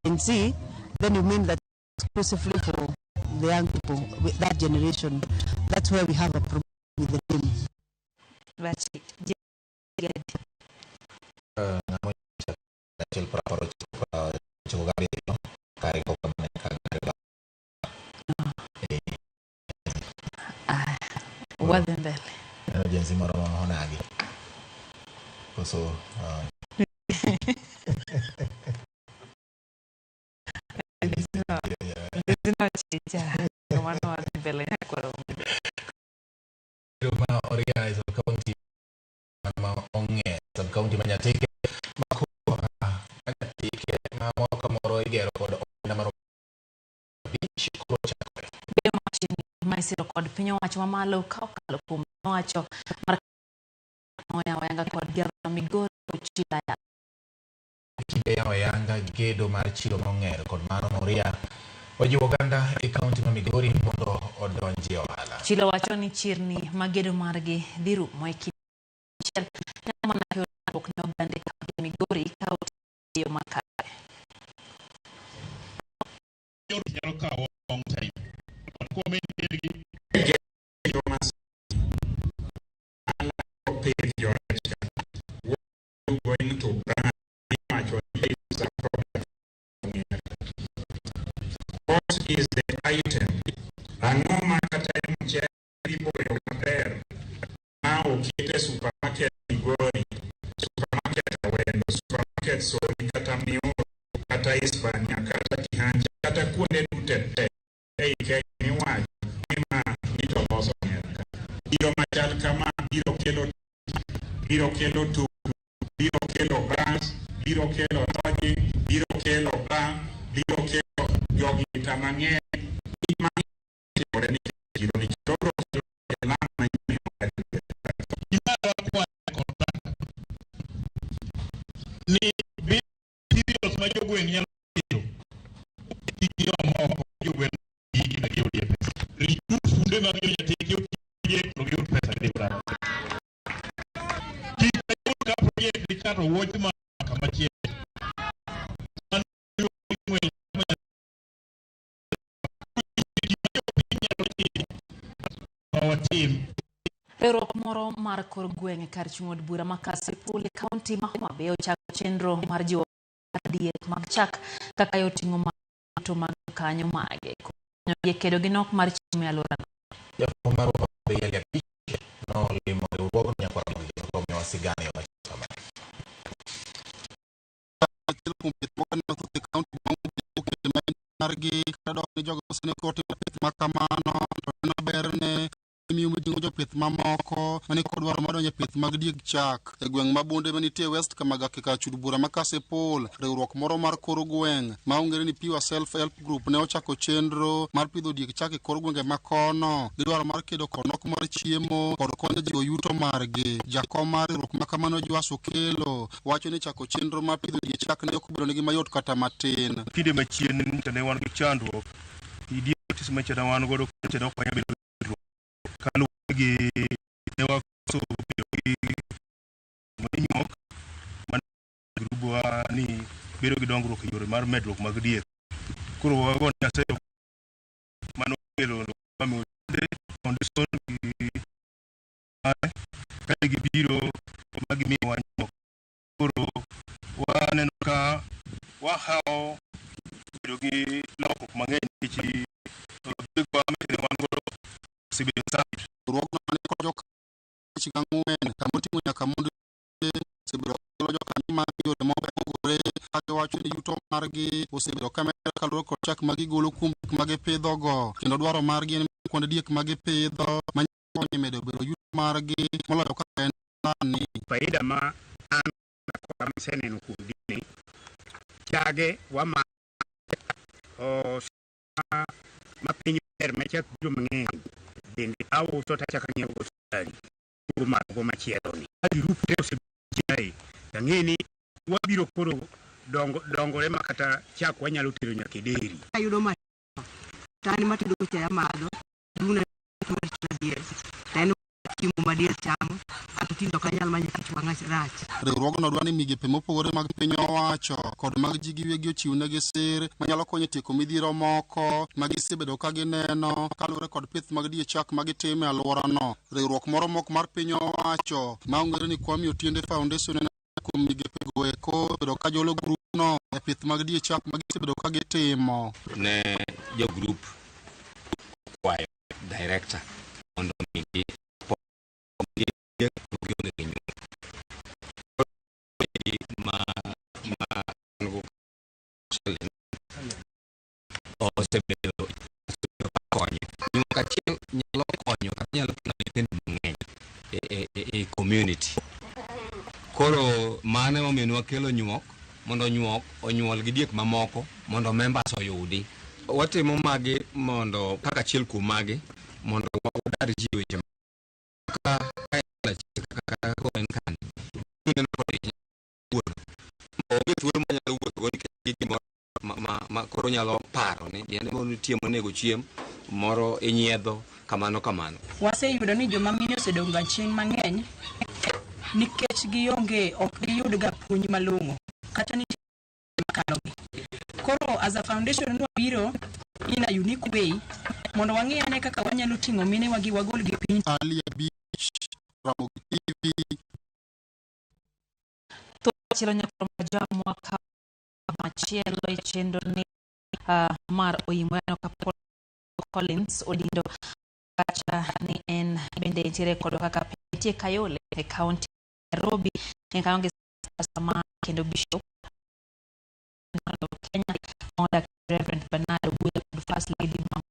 Gen Z, then you mean that exclusively for the young people, with that generation. That's where we have a problem with the name. Ng'ama achiel prapar ochiko gabiriyo Koso ma Oria e sub-county ma Ong'e, sub-county ma Nyatike, ma koro ma Nyatike ma moro ka moro igero kod omenda maromo 5 koro chakore. Bedo machiegni ma isiro kod piny owacho mamalo ka okalo kuom piny owacho mar noyawo ayanga kod gavana Migori Ochilo Ayacko. Kinde yawo ayanga gedo mar chiro ma Ong'er kod mano ma Oria ojiwo oganda e kaunti ma Migori mondo odonji e ohala. Chilo wacho ni chirni ma gedo margi dhi rumo e kinde achiel nyalo mana kelo landruok ne oganda e kaunti ma Migori ka otiyo e yo makare. Nyalo kawo long time. But kuom maintain gi going to brand iwacho ni is a product. What is the item? Ang'o ma kata en mchele iboyo maber ma oket e supermarket Migori, supermarket Awendo, supermarket Soni kata Mioro, kata Hispania, kata Kihancha, kata kuonde duto te ei Kenya miwacho ni ma ni to loso Amerka. Biro machal kama biro kelo biro kelo tuk, biro kelo bus, biro kelo lodging, biro kelo bar, biro kelo jogita mang'eny. Gik mang'eny timore nikech chiro ni chiro biro kelo lam manyien. Gima wakwayo contractor ni materials ma jogweng' nyalo kelo kik giom oko jogweng' gigi ma giyudie pesa. Recruit funde mag jo Nyatike oti project mondo giyud pesa gidhi godo. Kik ayud ka project ni kato wuoch ma kama chielo. Mano ng'wel ma gima jopiny nyalo timo ma watim. Riwruok moro mar kor gweng' kar chung' od bura ma Kasipul e kaunti ma Homa Bay ochako chenro mar jiwo diek mag chak kaka yo ting'o yuto mag jokanyo mage konyogi e kedo gi nok mar chiemo e alworano. Jafwambo mar Homa Bay Eli Abich nolimo riwruogno nyakwar Ramogi kendo omiyowa sigana e wach kama. Achiel kuom pith moko mathoth e kaunti ma Homa Bay oketo maen margi kata dok ni jogo sani ok otimo pith ma kamano to neno berne miyo mijing'o jopith mamoko mani kod dwaro mar donjo e pith mag dieg chak e gweng' ma Bunde manitie West Kamagak e kar chud bura ma Kasipul. Riwruok moro mar kor gweng' ma ong'ere ni Pure Self Help Group ne ochako chenro mar pidho dieg chak e kor gwenge ma kono gi dwaro mar kedo kod nok mar chiemo kod konyo jiwo yuto margi. Jakom mar riwruok ma kamano Joash Okelo wacho ni chako chenro mar pidho dieg chak ne ok obedo negi mayot kata matin. Kinde machien ne wan gi chandruok, idiots macha ne wan godo ne ok wanyal bedo kaluwore gi ne wakoso bedo gi nyuok man grubwa ni bedo gi dongruok e yore mar medruok mag diek. Koro wago Nyasaye mano kelo foundation gi kane gibiro ma gimiyowa nyuok. Koro waneno ka wahawo bedo gi lokruok mang'eny nikech dhegwa mane wan godo osebedo safi. Riwruogno mane kod jokanyo 54 kama oting'o nyaka mond osebedo ka jokanyo mag yore mopogore ka giwacho ni yuto margi osebedo ka medore kaluwore kod chak ma gigolo kuom diek ma gipidhogo kendo dwaro margi en kuonde diek ma gipidho ma konyo e medo bedo yuto margi moloyo kaka en sani. Faida ma an aseneno kuom dini, chage wama ma piny ber ma chak biro mang'eny bende auso tachako anyiewo go sukari go machielo ni. Ka girup te osebedo ang'e ni wabiro koro dongore ma kata chak wanyalo tero nyaka e dairy. Ayudo ma to an ema atedo chae amadho, duna mar diel to en chiemo ma diel chamo ato tinde ok anyal manyo nikech wang'a rach. Riwruogno dwa ni migepe mopogore mag piny owacho kod mag ji giwegi ochiwnegi sir manyalo konyo e tieko midhiero moko ma gisebedo ka gineno kaluwore kod pith mag die chak ma gitimo e alworano. Riwruok moro mok mar piny owacho ma ong'ere ni Kwame Otiende Foundation en kuom migepe go eko osebedo ka jolo grupno e pith mag die chak ma gisebedo ka gitimo. Ne jo group okwayo director mondo omigi gionge gi nyuol. community. Koro mano emomiyo ne wakelo nyuok mondo nyuok onyuol gi diek mamoko mondo members oyudi. Watimo magi mondo kaka achiel kuom magi mondo wadar ji e weche ka ka en achiel kaka kata koro en kani. Ineno kod wuon. Onge thuolo manyalo wuothogo nikech gi gimoro ma, ma, ma koro nyalo paro ni diende moro nitie monego chiem moro inyiedho kamano kamano. Waseyudo ni joma mine osedong' ga chien mang'eny nikech gionge ok giyud ga puonj malong'o kata nitie makalogi. Koro as a foundation nwabiro in a unique way mondo wang'i ane kaka wanyalo ting'o minewa gi wagolgi piny. Ali Abich, Ramogi TV. Thuolo machielo nyaka jamwa ka machielo e chenro ni mar Oimore aneno ka Paul Collins Odindo kacha ni en bende nitiere kodwa kaka nitie Kayole e kaunti Nairobi en kanyo gi sama kendo Bishop Kenya modak Reverend Bernard Obuya kod First Lady Mama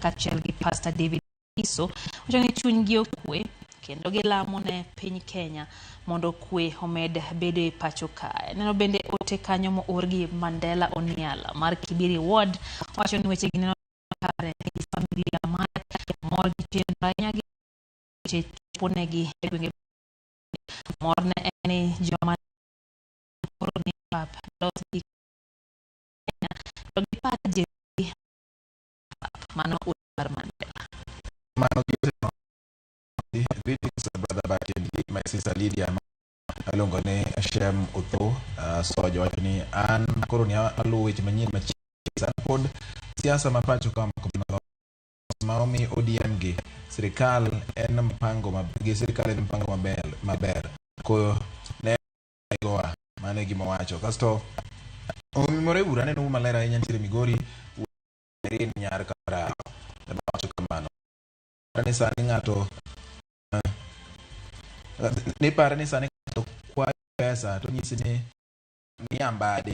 kaachiel gi Pastor David Iso wacho ni chunygi okwe kendo gilamo ne piny Kenya mondo kwe omed bedo e pacho kae. Neno bende ote kanyo moor gi Mandela Oniala mar Kibiri Ward wacho ni weche gi neno kare gi familia mare mor gi chenro ahinya gi weche chopo negi e gwenge mor ne en ni joma koro ni pap los gi Kenya to gipar ji pap mano ote mar Mandela. Mano gi Greetings, brother Barty and my sister Lydia. Aluongo ni Shem Otho Sojo wacho ni an koro ni aluwo weche manyien machiegni an pod siasa ma pacho ka omako ma omi ODM gi sirikal en mpango gi sirikal en mpango maber maber koyo ne goa mano e gima owacho kasto omimore ura aneno maler ahinya nitiere Migori Irene Nyar Karao ema wacho kamano ni sani ng'ato ni pare ni sani ng'ato kwayo pesa to nyisi ni miya mbadi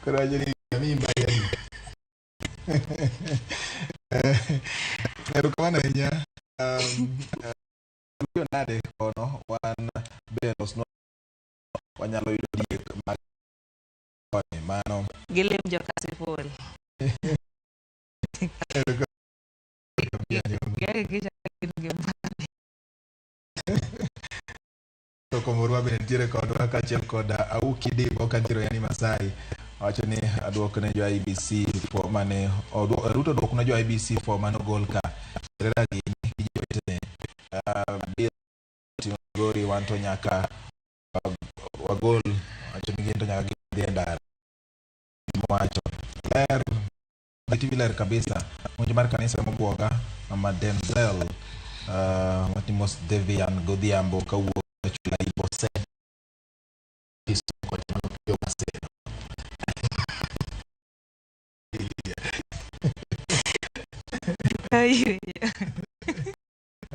koro wacho ni amiyi mbadi adi erokamano ahinya nade kono wan be losnwa wanyalo yudo diek mag koni mano Gilim joka Sipul. Gihakikisha gin gi mbadi. To Komorwa bende nitiere kodwa kaachiel kod Auki Dibo kantiere yani Masai wacho ni aduok ne jo IEBC fo mane Ruto oduok ne jo IEBC fo mane ogol ka Cherera gini gi jowetene bill timo Migori wan to nyaka wagol wacho ni gin to nyaka gidhi e ndara wacho ler TV ler kabisa monjo mar kanisa mobwoga Mama Denzel Matimos Devian Godhiambo kawuok Chula Ibose kocha mano Opiyo Maseno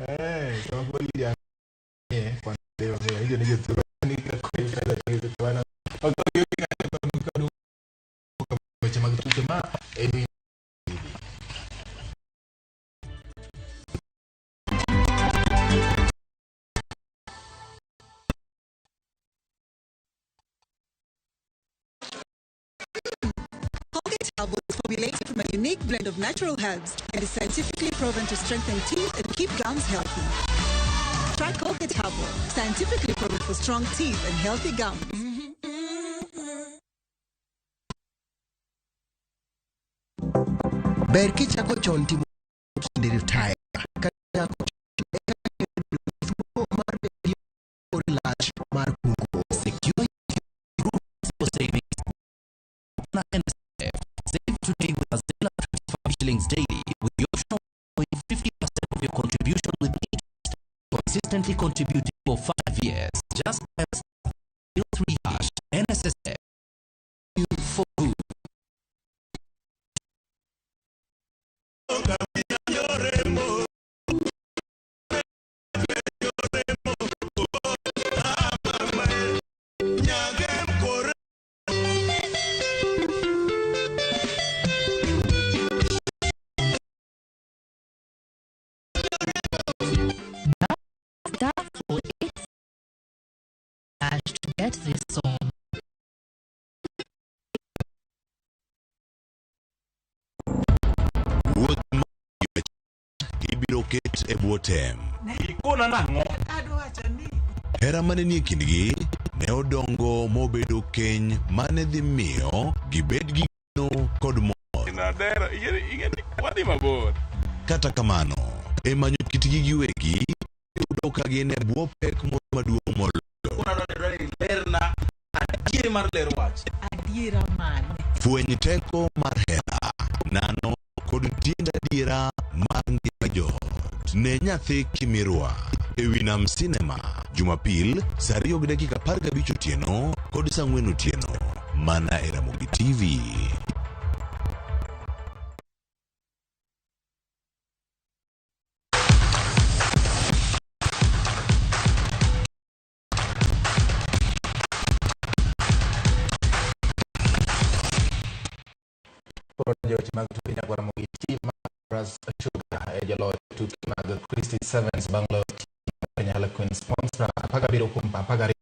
Eh, sama pod Lydia eh, kwan leo leo hiyo ni jothurwa ni ka kwayi fedha to giwacho bana ok ok weche mag tuke ma en TV. Colgate Herbal is formulated from a unique blend of natural herbs and is scientifically proven to strengthen teeth and keep gums healthy. Try Colgate Herbal, scientifically proven for strong teeth and healthy gums. Ber kichako chon timo kinde retire kata chako chon eka yudo thuolo mar bedo gi lach mar kungo. Secure your for savings. NSSF. Save today with Azela 35 shillings daily with the option of 50% of your contribution with interest. Consistently contributing for 5 years. Just dial 3 hash NSSF. You for good. oket e bwo tem. Ikona nang'o? Hera mane nie kindgi ne odongo mobedo keny mane dhi miyo gibed gi geno kod mor. Nadero, ing'e wadhi mabor. Kata kamano, e manyo kitgi giwegi, yudo ka gin e bwo pek moro maduong' moloyo. Lerna adier mar ler wach. Adiera mane? Fweny teko mar hera, nano kod tiend adiera mar ngima joot. Ne nyathi kimirwa e wi Nam Cinema Jumapil saa 2:15 otieno kod saa 4 otieno mana e Ramogi TV. Koro joweche mag tuke nyakwar Ramogi team mar Ras Sugar e jaloch tuke mag Christie Sevens bang' loyo team mar Kenya Harlequin Sponsor 17 kuom 12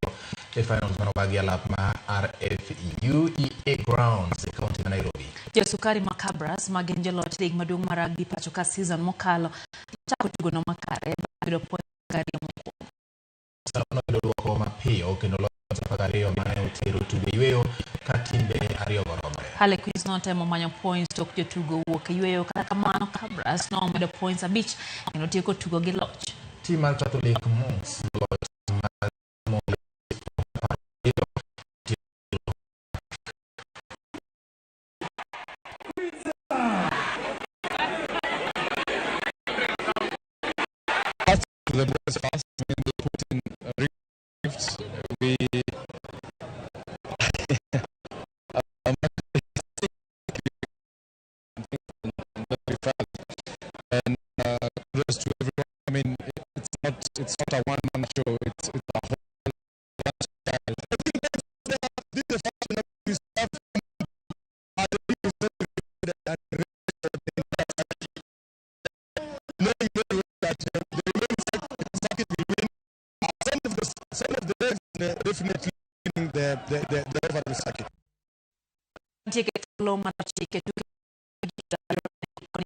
e finals manobagi alap ma RFUEA Grounds e kaunti ma Nairobi. Josukari ma Kabras ma gin joloch lig maduong' mar rugby pacho ka season mokalo chako tugono makare bang' yudo points ariyo mokwongo. Sano noyudo duoko mapiyo kendo loyo 12 mane otero tugo e yweyo ka timbe ariyogo romre. Harlequins notemo manyo points tok jotugo wuok e yweyo kata kamano Kabras nomedo points 5 kendo tieko tugo gi loch. Team mar Catholic Monks noloyo team mar To the boys first, I mean, they put in rifts. We I'm very proud, and kudos to everyone. I mean, it's not a one-man show. It's a whole lifestyle. I think that's this is the first time we start knowing very well that the remaining circuit will win. Some of the legs definitely winning the overall circuit. Nitie thuolo mar chike tuke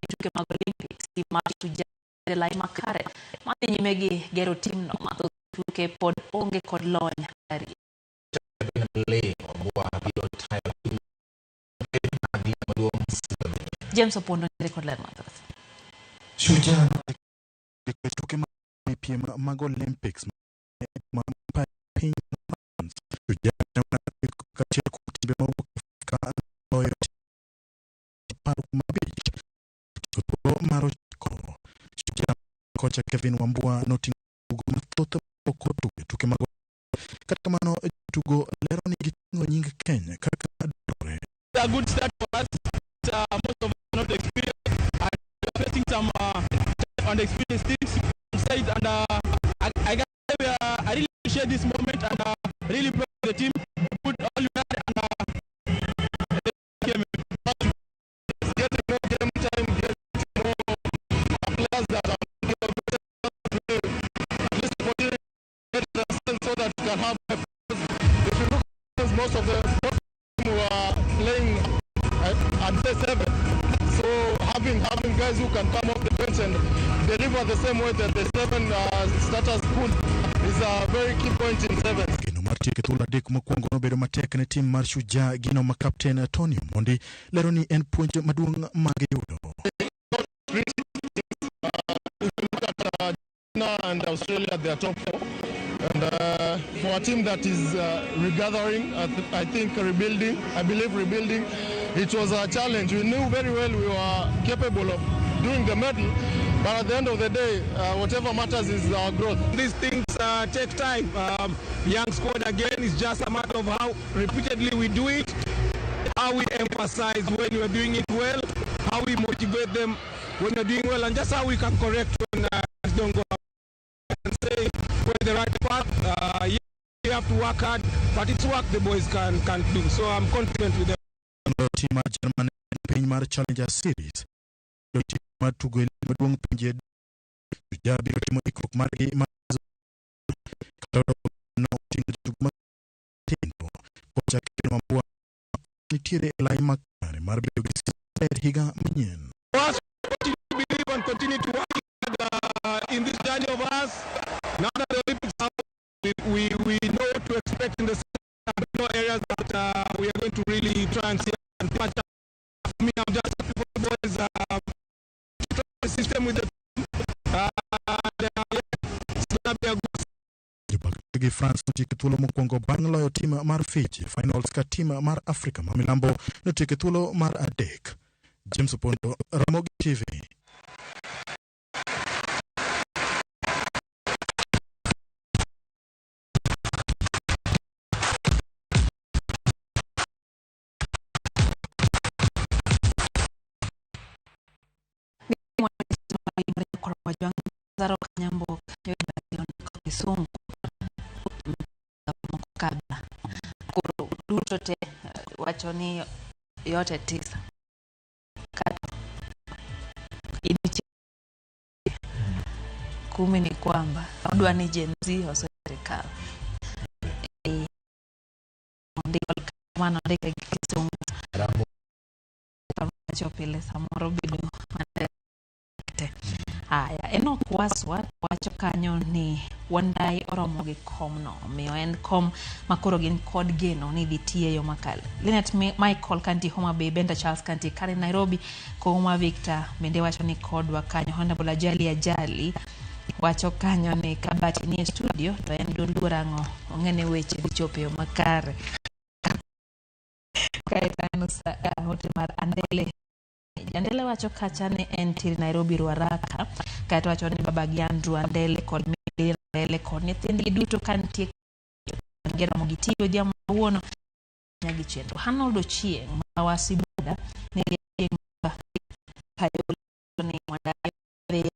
tuke mag Olympics team mar Shujaa e lai makare madhi nyime gi gero timno ma thoth tuke pod onge kod lony ariyo. Ling Wambua biro tayo tim mag liga maduong' season manyien. James Opondo nitiere kod ler mathoth. Shujaa e tuke mag piem mag Olympics ma piny France. Shujaa ne achiel kuom timbe mawuok Afrika loyo 15 thuolo mar 9. Shujaa kocha Kevin Wambua noting'o tugo mathoth mapok otugo e tuke mag kata kamano jotugo lero ni giting'o nying Kenya kaka dwarore. A good start for us. Most of us are not experienced, and we are facing some unexperienced teams side, and I can say I really appreciate this moment and really proud of the team. Put all we had and came. Getting more game time, getting more players that are play at least opportunity so that we can have. If you look at most of the who are playing at the 7, so having guys who can come off the bench and deliver the same way that the 7 starters could is a very key point in sevens. Geno mar tieko thuolo adek mokwongo nobedo matek ne tim mar Shujaa gino ma kapten Tony Omondi lero ni en puonj maduong' magiyudo. If you look at China and Australia, they are top 4. And for a team that is regathering, I think rebuilding, I believe rebuilding, it was a challenge. We knew very well we were capable of doing the medal, but at the end of the day, whatever matters is our growth. These things take time. Young squad again is just a matter of how repeatedly we do it, how we emphasize when we are doing it well, how we motivate them when we're doing well, and just how we can correct when things don't go. And say we're the right path. You have to work hard, but it's work the boys can do. So I'm confident with them. Team mar German piny mar Challenger Series team mar tugo e lig maduong' pinje Shujaa biro timo ikruok margi mar kata no oting'o jotugo matindo. Kocha Kevin Wambua nitiere e lai makare mar bedo gi season maber higa manyien. For us, continue to believe and continue to work hard. us. Now that the Olympics are we know what to expect in the no areas that we are going to really try and see and patch up. For me, I'm just happy for the boys. The system with the team. And yeah, it's gonna be a good Gi France notieko thuolo mokwongo bang' loyo tim mar Fiji finals ka tim mar Afrika ma milambo notieko thuolo mar adek. James Opondo, Ramogi TV. Zaro Kanyambo Kisungu moko kabla koro duto te wacho ni yote tisa kata 10 ni kwamba odwa ni Gen Z osoe sirikal. Ondiko kamano, ondike gi Kisungu wacho pile samoro bedo matek te. Aya, Enoch Waswa wacho kanyo ni Wandai oromo gi komno, omiyo en kom makoro gin kod geno ni dhi tiyo e yo makare. Linet Michael kantie Homa Bay, Benda Charles kantie Karen Nairobi, Kouma Victor bende wacho ni kodwa kanyo. Honorable Ajali Ajali wacho kanyo ni Kabati nie studio to en doluor ang'o, ong'e ni weche dhi chopo e yo makare. Kaeto aneno ote mar Andele. Andele wacho kacha ni en Nairobi Ruaraka, kaeto wacho ni baba gi Andrew Andele kod Milly Andele kod nyithindgi duto ka nitie Ramogi TV odhiambo kawuono gi chenro. Arnold Ochieng' ma Wasibuda ni Kayole ni Wandai dhi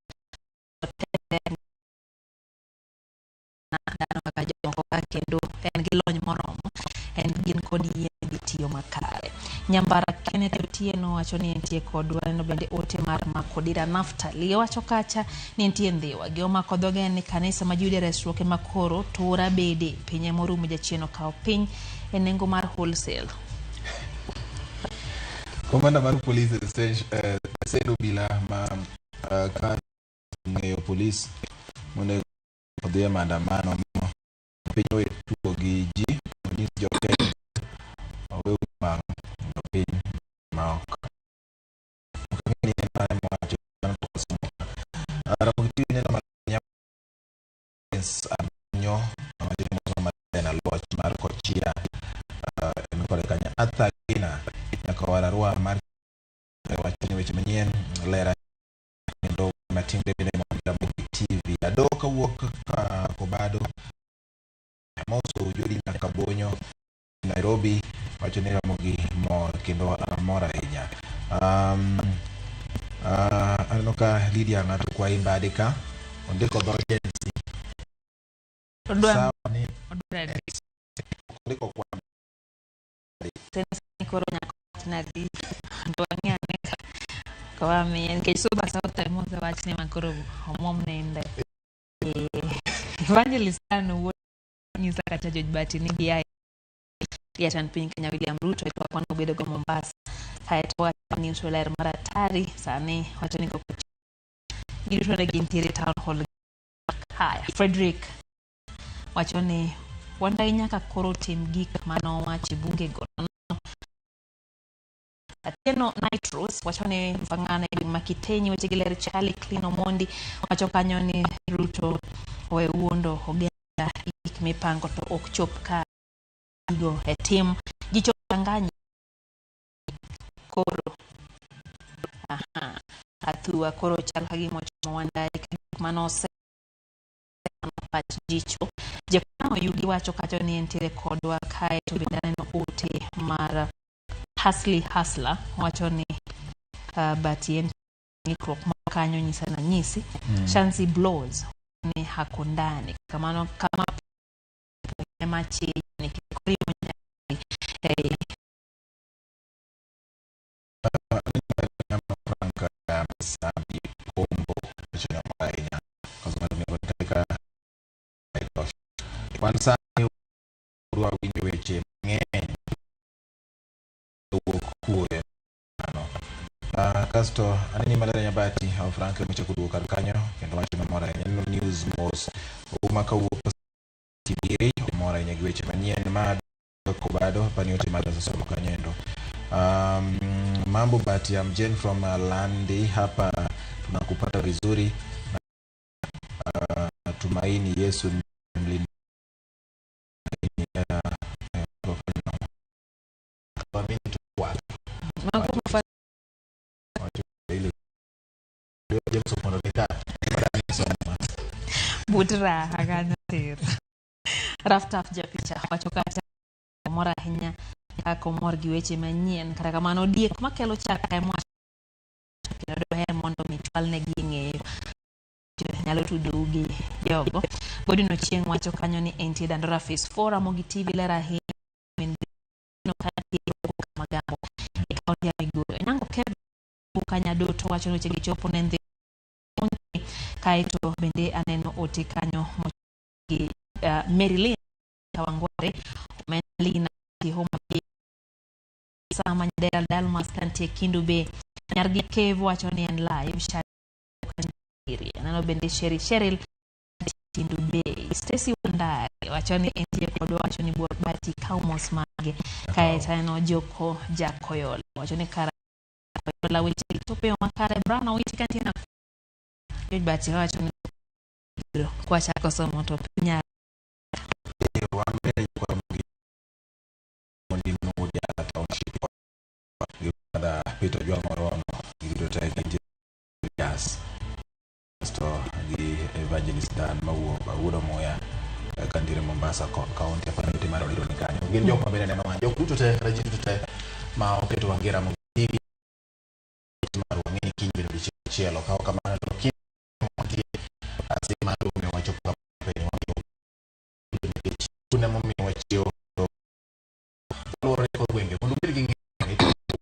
dhano kaka jomoko ka kendo en gi lony moromo, en gin kod yie dhi tiyo makare. Nyambara Kenneth Otieno wacho ni entie kodwa. Neno bende ote mar Makodira Naftali wacho kacha ni entie Ndhiwa gi omako dhoge ni kanisa ma Judea Resruok ema koro tura bede piny morumo jachien okawo piny e nengo mar wholesale. Komanda mar polis e stesen obila ma ka ng'eyo polis monego odhi e maandamano piny owe tugo gi ji onyis jo Kenya owe wang' mondo piny ma ok ang'e ni en mane mowacho mano pok osomo. Ramogi TV neno Anyo wacho ni mos maler Aluoch mar Kochia en kode kanyo. Arthur Gina nyaka Arua mar wacho ni weche manyien ler kendo matimre bende mondo Ramogi TV. Ado kawuok ka Kobado amoso Jodi nyaka Bonyo Nairobi wacho ni Ramogi mor kendo mor ahinya. Aneno ka Lydia ng'ato kwayi mbadi ka ondiko dho Gen Z. Odwa Sawa ni odwa ondiko kwa sani koro nyaka wachna di mondo wang'e ane ka wamiye nikech Suba South ema osewach ni makoro omuom ninde. Evangelist Stan wuod nyisa kacha George Bati ni gia jatend piny Kenya William Ruto e twak mane obedo go Mombasa. Kaeto wacho ni uso ler mar atari sani wacho ni koko giduto ne gintiere town hall. Haya, Frederick wacho ni Wandai nyaka koro tim gik manowachi bunge go. Atieno Nitros wacho ni Mfang'ana e gweng' ma Kitenyi weche gi ler. Charlie Clean Omondi wacho kanyo ni Ruto owe wuondo oganda gik mipango to ok chop ka gigo e tim. Jicho Tanganyi koro aha athua koro chal ka gima ochomo Wandai ka gik manose pach jicho. Jekano Yugi wacho kacho ni entiere kodwa kae to bende aneno ote mar Hasley Hasla wacho ni but en ng'ikruok ma kanyo nyisa na nyisi. Shansi Blows ni hakundani kamano kama ema chi ni kik oriwo nyaki Frank Misambi Kombo wacho ni omor ahinya katika wan sani wadwa winjo weche mang'eny owuok kuwe mano. Kasto aneni maler Nyabati au Frank mochako duogo kar kanyo kendo wacho mamor ahinya. Aneno news mos uma kawuok TBA omor ahinya gi weche manyien ma kobado pani ote mar somo kanyo endo. Mambo Bati, I'm Jane from Landi hapa tunakupata vizuri. Tumaini Yesu mlinda waamini tu watu. Watu ile James Omondo ni ka But raha kanyo tir. Raftaf japicha wacho kata mor ahinya kaka omor gi weche manyien kata kamano diek makelo chak ema kendo doher mondo mi chwalnegi e ng'eyo nyalo tudou gi jogo. Godwin Ochieng wacho kanyo ni entie Dandora Phase 4 Ramogi TV ler ahinya min no kantie Magambo e kaunti ya Migori. Onyango Kev Kanyadoto wacho ni wechegi chopo ne ndhi kaeto bende aneno ote kanyo gi Mary Lynn Kawangware Omenda Lina Homa Bay Sama Nyadera Dalmas kantie Kindu Bay Nyargi Kev wacho ni en live Shari aneno bende Sherry Cheryl Kindu Bay Stacy Wandari wacho ni entie kodwa wacho ni Bati kaw mos mage kaeto aneno Joko Jakoyola wacho ni kara Koyola weche chopo e yo makare Brown Owiti kantie na George Bati wacho ni biro kwachako somo to piny wan bende kwa Mondino Jala Township gi brother Peter Ojwang Oromo giduto te gintie gas to gi Evangelist Dan mawuok Wuod Omuya kantiere Mombasa County apani ote mar Odiro ni kanyo gin jok ma bende neno wang' jok duto te kata ji duto te ma oketo wang' gi Ramogi TV mar wang'e ni kiny bende odiochieng' machielo ka ok kamano to kiny wantie asima mar wachopo kama penj wamiyo nikech un emomiyo wachiewo luwore kod gwenge mondo ubed gi ng'eyo ni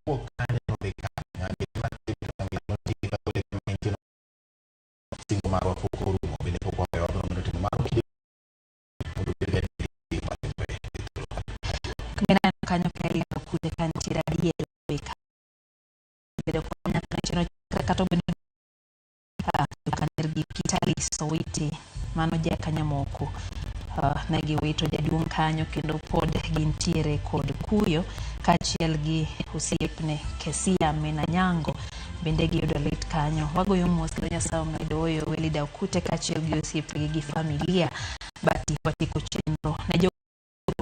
wuok kanye to dhi kanye ng'ani matin to ng'ani notii ka gole kama entie no singo marwa pok orumo bende pok waweyo wabiro medo timo mano kinde mondo ubed gadieri gi gik matimore e thuolo Bende aneno kanyo ka Eliud Okute kantiere adier be ka bedo kod nyaka chenro kata obedo gi Kitali Sowiti mano jakanyamoko ne giwito jaduong' kanyo kendo pod gintiere kod kuyo kaachiel gi osiepne Kesia Mina Nyango bende giyudo lit kanyo. Wagoyo mos kendo Nyasaye omedo oyo Welida Okute kaachiel gi osiepegi gi familia bati watieko chenro ne jo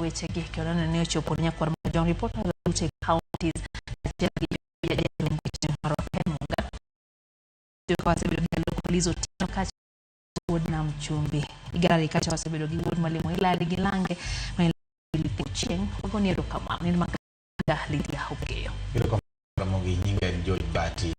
wechegi kendo neno ni ochopo ne nyakwar Majong reporters duto e counties kaachiel gi jatend weche marwa Ken Munga ka wasebedo gi jaloko Liz Otieno kaachiel wuod Nam Chumbi Igarari kacha wasebedo gi wuod Malimo Hilary gi Lange ma Philip Ochieng wagoni erokamano in maka Lydia Okeyo Erokamano Ramogi nyinga en George Bati.